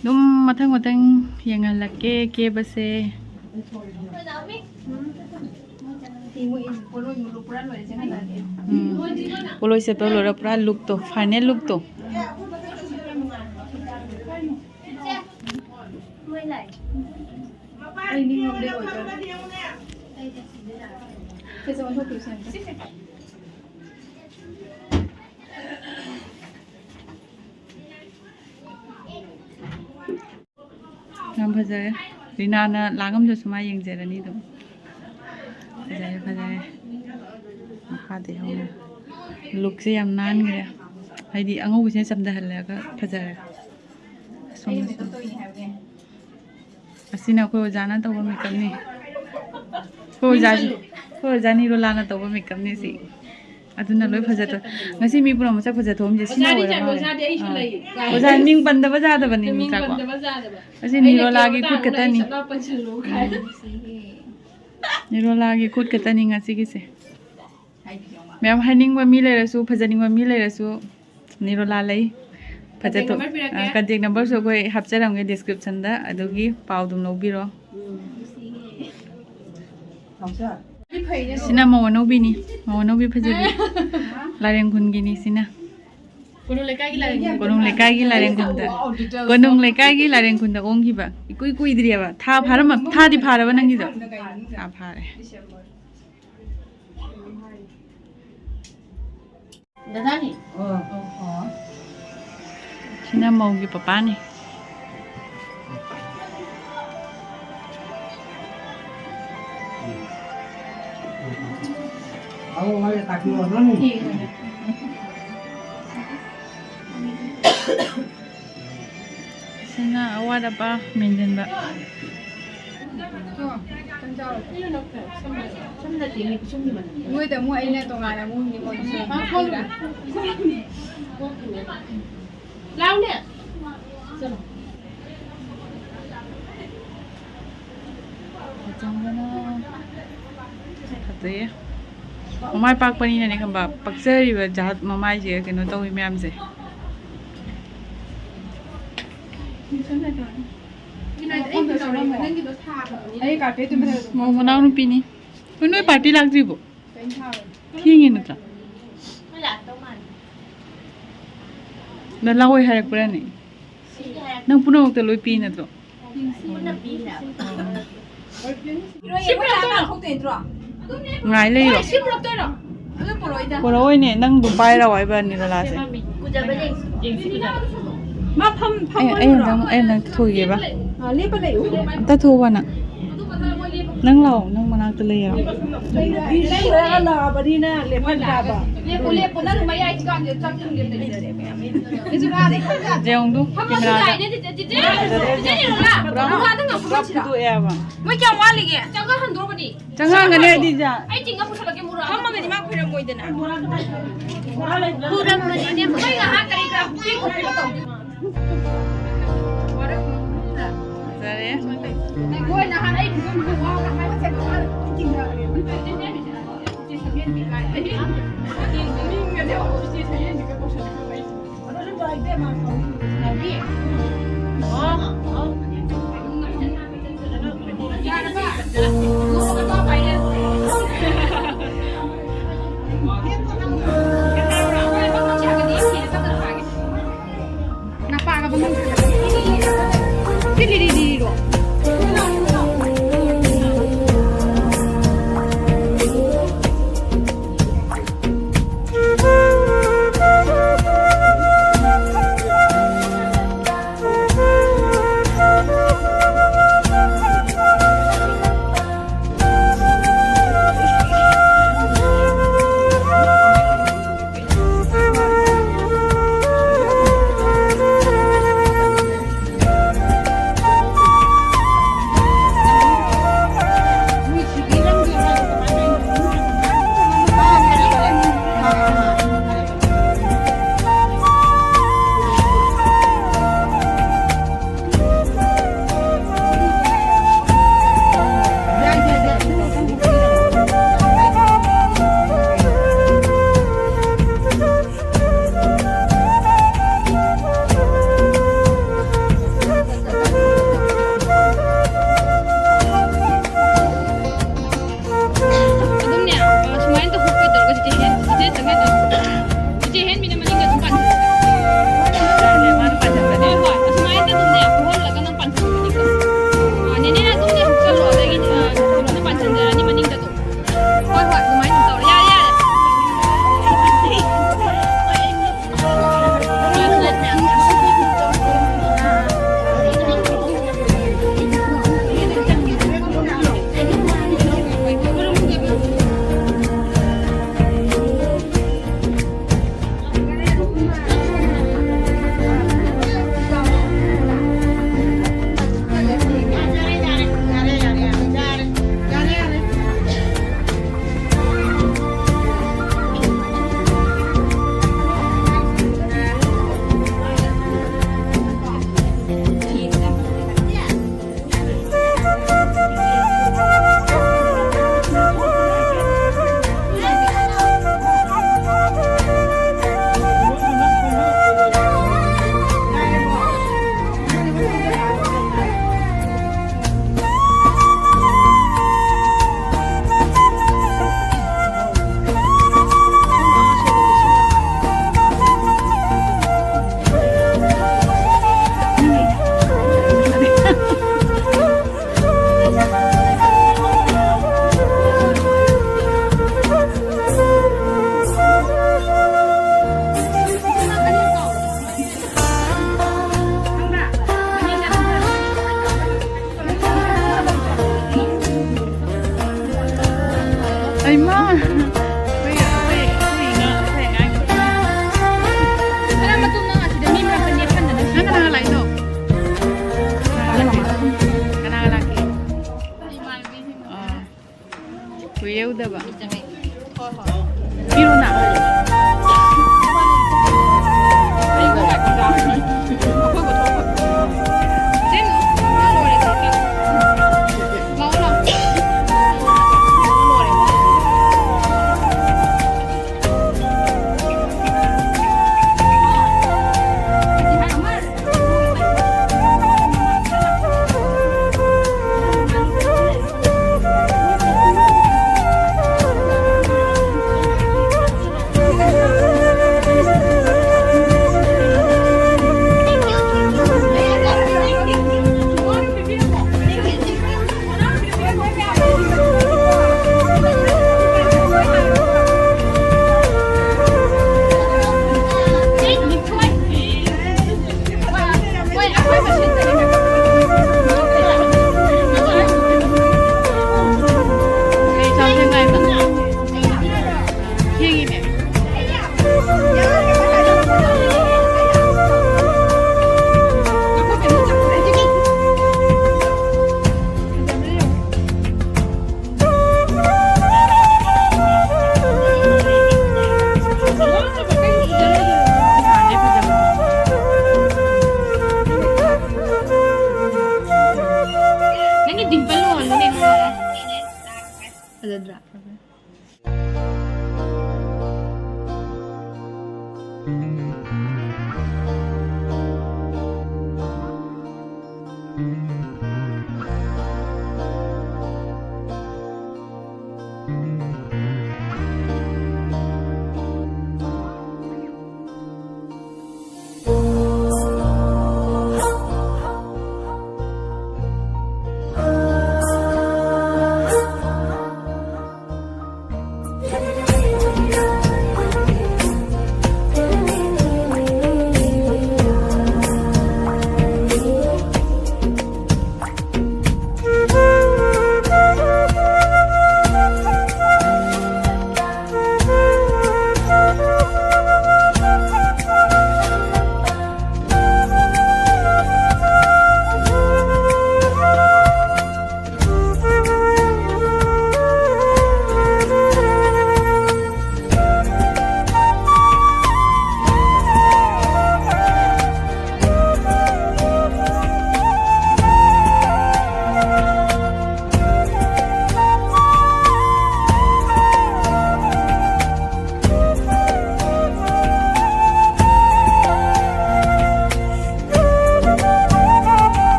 ꯑꯗꯨꯝ ꯃꯊꯪ ꯃꯊꯪ ꯌꯦꯡꯍꯜꯂꯛꯀꯦ ꯀꯦꯕꯁꯦ꯫ ꯎꯝ꯫ ꯄꯣꯂꯣꯏ ꯁꯦꯠꯄ ꯂꯣꯏꯔ ꯄꯨꯔꯥ ꯂꯨꯛꯇꯣ, ꯐꯥꯏꯅꯦꯜ ꯂꯨꯛꯇꯣ꯫ ꯌꯥꯝ ꯐꯖꯔꯦ꯫ ꯔꯤꯅꯥꯅ ꯂꯥꯡꯉꯝꯗ꯭ꯔꯁꯨ ꯃꯥ ꯌꯦꯡꯖꯔꯅꯤ ꯑꯗꯨꯝ꯫ ꯐꯖꯔꯦ, ꯐꯖꯔꯦ꯫ ꯃꯈꯥꯗꯩ ꯍꯧꯅ꯫ ꯂꯨꯛꯁꯦ ꯌꯥꯝ ꯅꯥꯟꯈ꯭ꯔꯦ꯫ ꯍꯥꯏꯗꯤ ꯑꯉꯧꯕꯁꯤꯅ ꯆꯝꯊꯍꯜꯂꯒ ꯐꯖꯔꯦ꯫ ꯑꯁꯣꯝꯗꯁꯨ꯫ ꯑꯁꯤꯅ ꯑꯩꯈꯣꯏ ꯑꯣꯖꯥꯅ ꯇꯧꯕ ꯃꯦꯀꯞꯅꯤ꯫ ꯑꯩꯈꯣꯏ ꯑꯣꯖꯥ, ꯑꯩꯈꯣꯏ ꯑꯣꯖꯥ ꯅꯤꯔꯣꯂꯥꯅ ꯇꯧꯕ ꯃꯦꯀꯞꯅꯤ ꯁꯤ꯫ ꯑꯗꯨꯅ ꯂꯣꯏ ꯐꯖꯗꯣꯏ꯫ ꯉꯁꯤ ꯃꯤ ꯄꯨꯝꯅꯃꯛ ꯃꯁꯛ ꯐꯖ ꯊꯣꯛꯑꯝꯁꯦ ꯁꯤꯅ ꯑꯣꯏꯔ ꯃꯥꯜꯂꯦ꯫ ꯑꯥ꯫ ꯑꯣꯖꯥ ꯃꯤꯡ ꯄꯟꯗꯕ ꯌꯥꯗꯕꯅꯤ ꯃꯤ ꯃꯤꯡ ꯇꯥꯀꯣ꯫ ꯄꯟꯗꯕ ꯌꯥꯗꯕ꯫ ꯑꯁꯤ ꯅꯤꯔꯣꯂꯥꯒꯤ ꯈꯨꯠ ꯈꯛꯇꯅꯤ꯫ ꯅꯤꯔꯣꯂꯥꯒꯤ ꯈꯨꯠ ꯈꯛꯇꯅꯤ ꯉꯁꯤꯒꯤꯁꯦ꯫ ꯃꯌꯥꯝ ꯍꯥꯏꯅꯤꯡꯕ ꯃꯤ ꯂꯩꯔꯁꯨ, ꯐꯖꯅꯤꯡꯕ ꯃꯤ ꯂꯩꯔꯁꯨ, ꯅꯤꯔꯣꯂꯥ ꯂꯩ꯫ ꯐꯖꯊꯣꯛ-, contact number ꯄꯤꯔꯛꯀꯦ꯫ ꯑ, contact numberꯁꯨ ꯑꯩꯈꯣꯏ ꯍꯥꯞꯆꯔꯝꯒꯦ descriptionꯗ, ꯑꯗꯨꯒꯤ ꯄꯥꯎ ꯑꯗꯨꯝ ꯂꯧꯕꯤꯔꯣ꯫ ꯁꯤꯅ ꯃꯧ ꯑꯅꯧꯕꯤꯅꯤ, ꯃꯧ ꯑꯅꯧꯕꯤ ꯐꯖꯕꯤ꯫ ꯂꯥꯏꯔꯦꯝ ꯈꯨꯟꯒꯤꯅꯤ ꯁꯤꯅ꯫ ꯀꯣꯅꯨꯡ ꯂꯩꯀꯥꯏꯒꯤ ꯂꯥꯏꯔꯦꯝ ꯈꯨꯟ꯫ ꯀꯣꯅꯨꯡ ꯂꯩꯀꯥꯏꯒꯤ ꯂꯥꯏꯔꯦꯝ ꯈꯨꯟꯗ, ꯀꯣꯅꯨꯡ ꯂꯩꯀꯥꯏꯒꯤ ꯂꯥꯏꯔꯦꯝ ꯈꯨꯟꯗ ꯑꯣꯟꯈꯤꯕ꯫ ꯏꯀꯨꯏ ꯀꯨꯏꯗ꯭ꯔꯤꯑꯕ꯫ ꯊꯥ ꯐꯥꯔꯝꯃ-, ꯊꯥꯗꯤ ꯐꯥꯔꯕ ꯅꯪꯒꯤꯗꯣ? ꯊꯥ ꯐꯥꯔꯦ꯫ ꯗꯗꯥꯅꯤ? ꯑꯣ꯫ ꯑꯣ꯫ ꯁꯤꯅ ꯃꯧꯒꯤ ꯄꯄꯥꯅꯤ꯫ ꯁꯤꯅ ꯑꯋꯥꯠ ꯑꯄꯥ ꯃꯦꯟꯁꯤꯟꯕ꯫ ꯅꯣꯏꯗ ꯑꯃꯨꯛ ꯑꯩꯅ ꯇꯣꯉꯥꯟꯅ ꯑꯃꯨꯛ ꯅꯤꯉꯣꯜ ꯂꯥꯎꯅꯦ꯫ ꯆꯠꯂꯣ꯫ ꯐꯖꯩꯌꯦ꯫ ꯃꯃꯥꯏ ꯄꯥꯛꯄꯅꯤꯅꯅꯦ ꯈꯪꯕ, ꯄꯛꯆꯔꯤꯕ ꯖꯥꯠ ꯃꯃꯥꯏꯁꯦ ꯀꯩꯅꯣ ꯇꯧꯋꯤ ꯃꯌꯥꯝꯁꯦ꯫ ꯃꯧ ꯃꯅꯥꯎꯅꯨꯄꯤꯅꯤ꯫ ꯅꯣꯏ ꯅꯣꯏ ꯄꯥꯔꯇꯤ ꯂꯥꯛꯇ꯭ꯔꯤꯕꯣ? ꯊꯦꯡꯉꯦ ꯅꯠꯇ꯭ꯔꯥ? ꯅꯪ ꯂꯥꯛꯑꯣꯏ ꯍꯥꯏꯔꯛꯄ꯭ꯔꯥꯅꯦ? ꯅꯪ ꯄꯨꯝꯅꯃꯛꯇ ꯂꯣꯏ ꯄꯤ ꯅꯠꯇ꯭ꯔꯣ? ꯉꯥꯏ ꯂꯩꯔꯣ? ꯄꯨꯔꯛꯑꯣꯏꯅꯦ, ꯅꯪ ꯑꯗꯨꯝ ꯄꯥꯏꯔꯛꯑꯣ ꯍꯥꯏꯕ ꯅꯤꯔꯂꯥꯁꯦ꯫ ꯃꯥ ꯐꯝ ꯑꯩ ꯑꯩ ꯑꯝꯇꯪ ꯑꯩ ꯑꯝꯇꯪ ꯊꯣꯛꯈꯤꯒꯦꯕ꯫ ꯑꯝꯇ ꯊꯣꯛꯑꯣꯕ ꯅꯪ꯫ ꯅꯪ ꯂꯥꯛꯑꯣ, ꯅꯪ ꯃꯅꯥꯛꯇ ꯂꯩꯌꯦꯕ꯫ ꯂꯦꯞꯄꯨ, ꯂꯦꯞꯄꯨ, ꯅꯪ ꯃꯌꯥꯏ ꯆꯤꯀꯥꯟꯁꯤꯗ ꯆꯪ ꯆꯪ ꯂꯦꯞ ꯂꯩꯖꯔꯦ ꯃꯌꯥꯝ꯫ ꯖꯦꯌꯣꯡꯗꯨ ꯐꯝꯃꯁꯨ ꯀꯦꯃꯦꯔꯥꯗ ꯌꯥꯏꯅꯦ, ꯆꯤꯆꯦ, ꯆꯤꯆꯦ, ꯆꯤꯆꯦ ꯅꯤꯔꯨꯂꯥ, ꯄꯨꯔꯥ ꯃꯈꯥꯗ ꯉꯥꯛꯇ ꯄꯨꯔꯥ ꯐꯝꯃꯁꯤꯔꯣ? ꯐꯨꯗꯣꯛꯑꯦ ꯍꯥꯏꯕ꯫ ꯃꯣꯏ ꯀꯌꯥꯝ ꯋꯥꯠꯂꯤꯒꯦ? ꯆꯪꯉꯛꯍꯟꯗ꯭ꯔꯣꯕꯅꯤ꯫ ꯆꯪꯉꯛꯍꯟꯒꯅꯤ ꯑꯩꯗꯤ ꯏꯆꯥ꯫ ꯑꯩ ꯆꯤꯡꯉ ꯄꯨꯁꯜꯂꯛꯀꯦ, ꯃꯨꯔꯥ꯫ ꯐꯝꯃꯒꯗꯤ ꯃꯥ ꯈꯨꯔꯝꯃꯣꯏꯗꯅ꯫ ꯈꯨꯔꯝꯃꯣꯏ, ꯏꯆꯦ, ꯃꯣꯏ ꯉꯥꯏꯍꯥꯛ ꯀꯔꯤ ꯀꯔꯥ ꯄꯨꯈ꯭ꯔꯤ ꯈꯣꯠꯄ ꯇꯧꯗꯣꯏꯅꯤ꯫ ꯐꯖꯔꯦ꯫ ꯉꯥꯏꯈꯣ, ꯅꯍꯥꯟ ꯑꯩ ꯐꯤꯕꯝꯗꯨ ꯋꯥꯕ꯭ꯔꯥ ꯍꯥꯏꯕ ꯆꯠꯄ ꯃꯥꯅ ꯂꯣꯏ ꯆꯤꯡꯅꯈ꯭ꯔꯦ꯫ ꯏꯃꯥ! ꯑꯩꯈꯣꯏ, ꯑꯩꯈꯣꯏ, ꯑꯩꯈꯣꯏ ꯉꯥ-, ꯑꯩꯈꯣꯏ ꯑꯉꯥꯡ꯫ ꯁꯅꯥ ꯃꯇꯨꯝ, ꯅꯪ ꯑꯁꯤꯗ ꯃꯤ ꯃꯔꯛꯇ ꯅꯦꯠꯁꯟꯗꯅ ꯅꯪ ꯀꯅꯥꯒ ꯂꯥꯛꯏꯅꯣ? ꯀꯅꯥꯒ ꯂꯥꯛꯀꯦ? ꯏꯃꯥꯟꯅꯕꯤꯁꯤꯡ꯫ ꯑꯥ꯫ ꯀꯨꯏꯔꯦ ꯎꯗꯕ꯫ ꯍꯣꯏ, ꯍꯣꯏ꯫ ꯄꯤꯔꯨꯅ꯫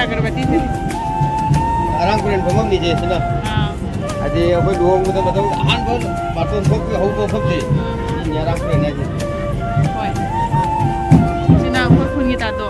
ꯑꯒꯔꯕꯇꯤꯁꯦ꯫ ꯑꯔꯥꯡ ꯈꯨꯔꯦꯟ ꯐꯝꯐꯝꯅꯤꯁꯦ ꯁꯤꯅ꯫ ꯑꯥ꯫ ꯍꯥꯏꯗꯤ ꯑꯩꯈꯣꯏ ꯂꯨꯍꯣꯡꯕꯗ ꯃꯇꯝ ꯑꯍꯥꯟꯕ ꯕꯥꯔꯇꯣꯟ ꯊꯣꯛꯄꯒꯤ ꯍꯧꯕ ꯃꯐꯝꯁꯦ꯫ ꯎꯝ꯫ ꯁꯤꯅꯤ ꯑꯔꯥꯡ ꯈꯨꯔꯦꯟ ꯍꯥꯏꯁꯦ꯫ ꯍꯣꯏ꯫ ꯁꯤꯅ ꯑꯩꯈꯣꯏ ꯈꯨꯟꯒꯤ ꯇꯥꯗꯣ꯫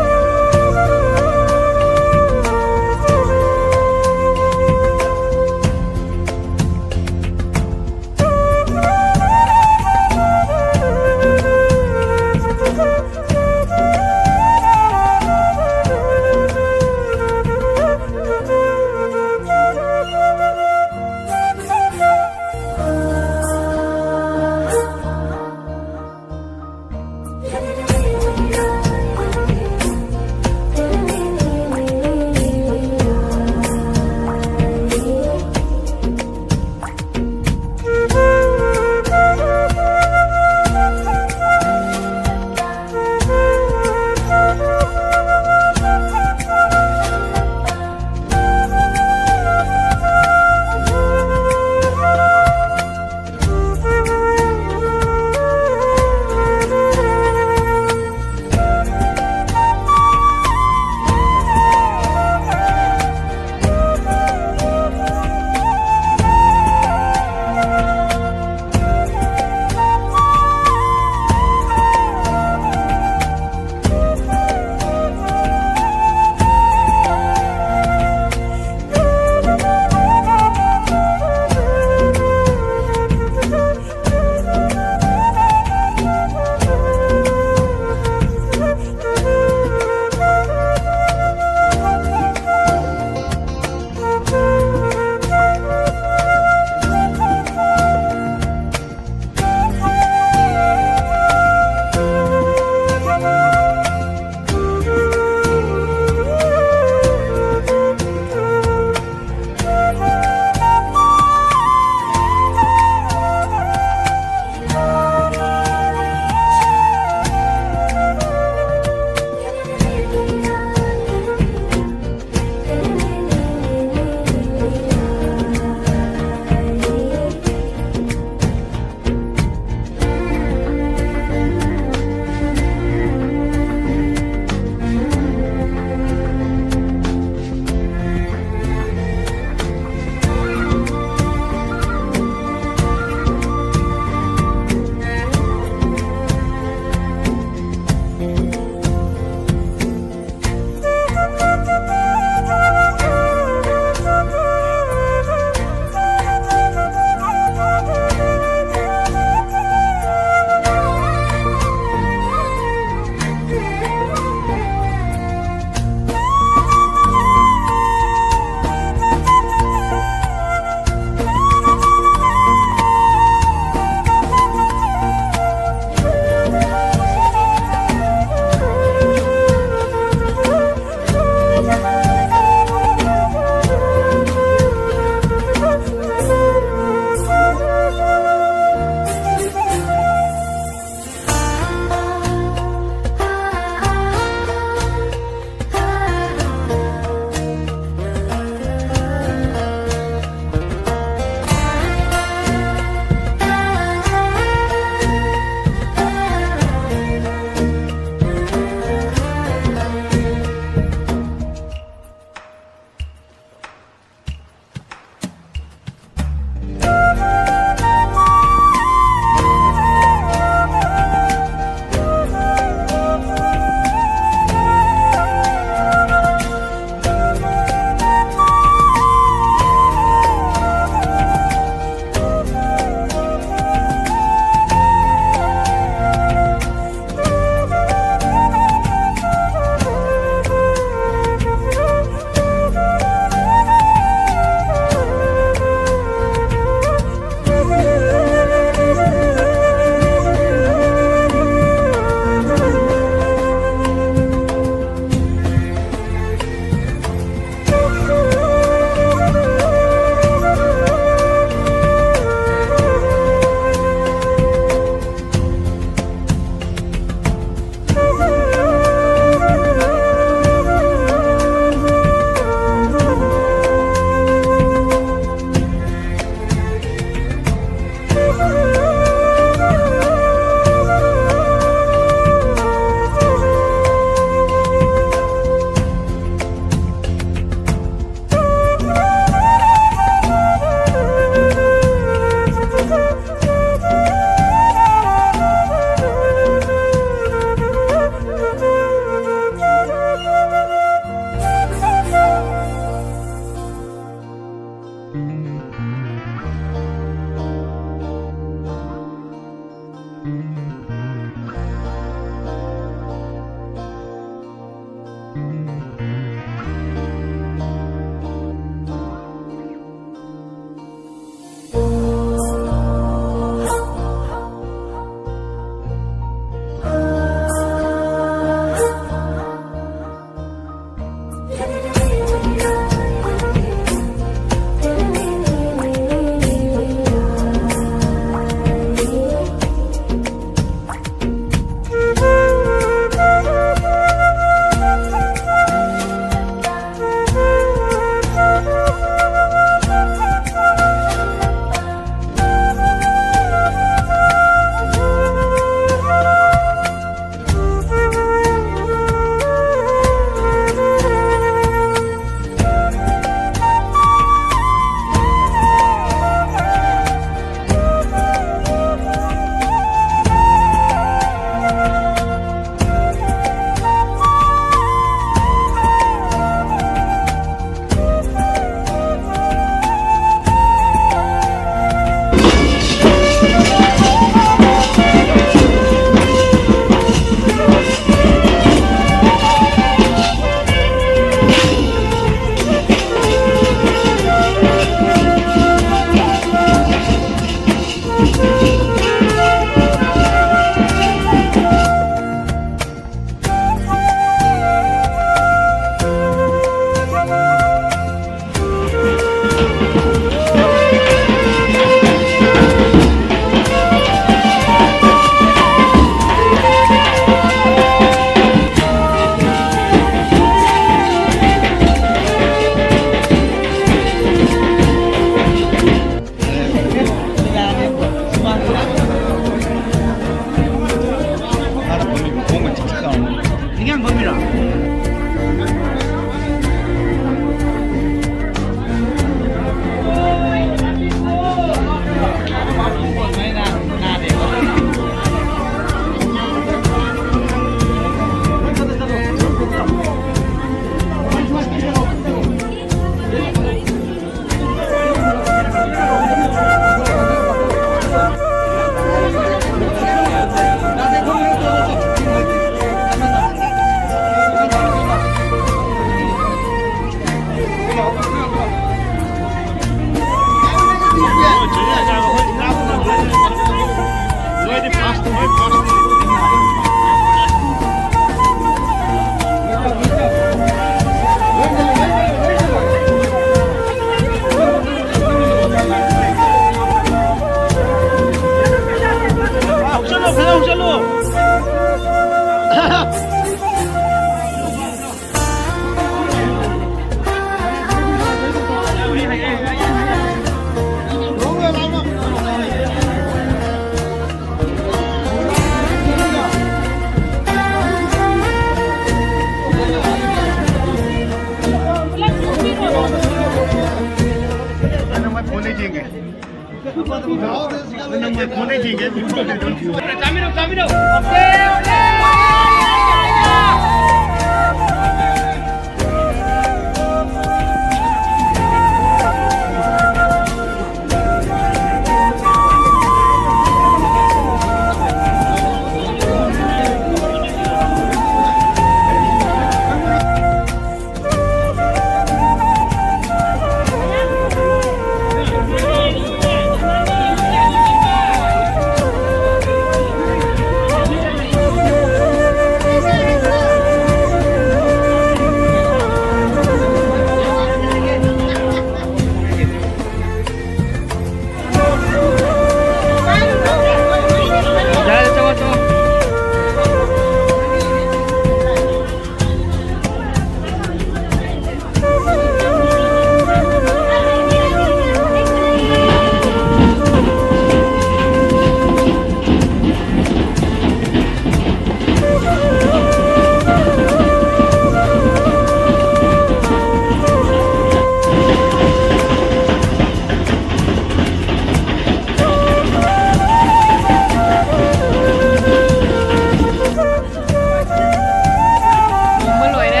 ꯊꯣꯡꯕ ꯂꯣꯏꯔꯦ꯫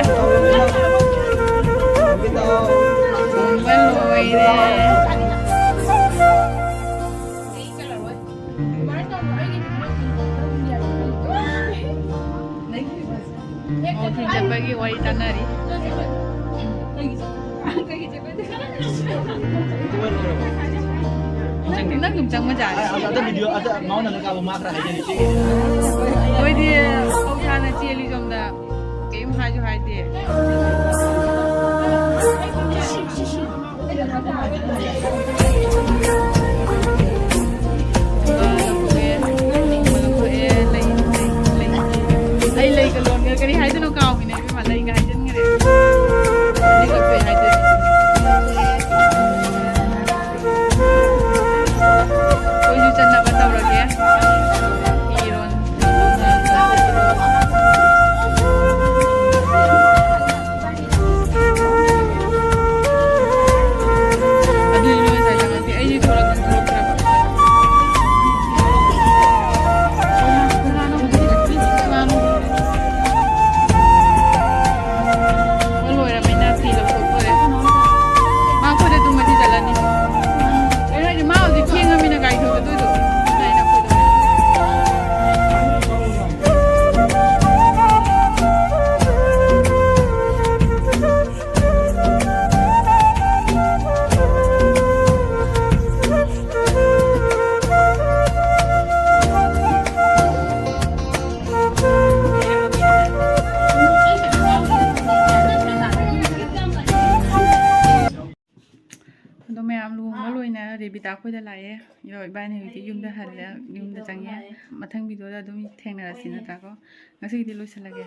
ꯊꯣꯡꯕ ꯂꯣꯏꯔꯦ꯫ ꯋꯥꯀꯤꯡ ꯆꯠꯄꯒꯤ ꯋꯥꯔꯤ ꯇꯥꯟꯅꯔꯤ꯫ ꯅꯪ, ꯅꯪ ꯑꯗꯨꯝ ꯆꯪꯕ ꯖꯥꯠꯅꯤ꯫ ꯑꯗ ꯚꯤꯗꯤꯑꯣ ꯑꯗ ꯃꯉꯣꯟꯗ ꯀꯥꯕ ꯃꯥ ꯈꯔ ꯍꯥꯏꯖꯔꯤ꯫ ꯃꯣꯏꯗꯤ ꯍꯧꯁꯥꯅ ꯆꯦꯜꯂꯤ ꯁꯣꯝꯗ꯫ ꯀꯩꯝ ꯍꯥꯏꯁꯨ ꯍꯥꯏꯗꯦ꯫ ꯑꯩ ꯂꯩꯒ ꯂꯣꯟꯒ ꯀꯔꯤ ꯍꯥꯏꯗꯣꯏꯅꯣ ꯀꯥꯎꯈꯤꯅꯦ ꯏꯕꯦꯝꯃ, ꯂꯩꯒ ꯍꯥꯏꯖꯤꯟꯈ꯭ꯔꯦ꯫ ꯍꯧꯖꯤꯛ ꯀꯛꯊꯣꯛꯑꯦ ꯍꯥꯏꯗꯣꯏꯅꯦ꯫ ꯑꯩꯈꯣꯏꯁꯨ ꯆꯠꯅꯕ ꯇꯧꯔꯒꯦ꯫ ꯐꯤꯔꯣꯟ꯫ ꯑꯗꯨꯗꯤ ꯅꯣꯏ ꯉꯁꯥꯏ ꯑꯩꯈꯣꯏꯗ ꯂꯥꯛꯑꯦ꯫ ꯌꯣ, ꯏꯕꯥꯅꯤ ꯍꯧꯖꯤꯛꯇꯤ ꯌꯨꯝꯗ ꯍꯜꯂꯦ, ꯌꯨꯝꯗ ꯆꯪꯉꯦ꯫ ꯃꯊꯪ ꯚꯤꯗꯤꯑꯣꯗ ꯑꯗꯨꯝ ꯊꯦꯡꯅꯔꯁꯤ, ꯅꯠꯇ꯭ꯔꯥꯀꯣ? ꯉꯁꯤꯒꯤꯗꯤ ꯂꯣꯏꯁꯤꯜꯂꯒꯦ꯫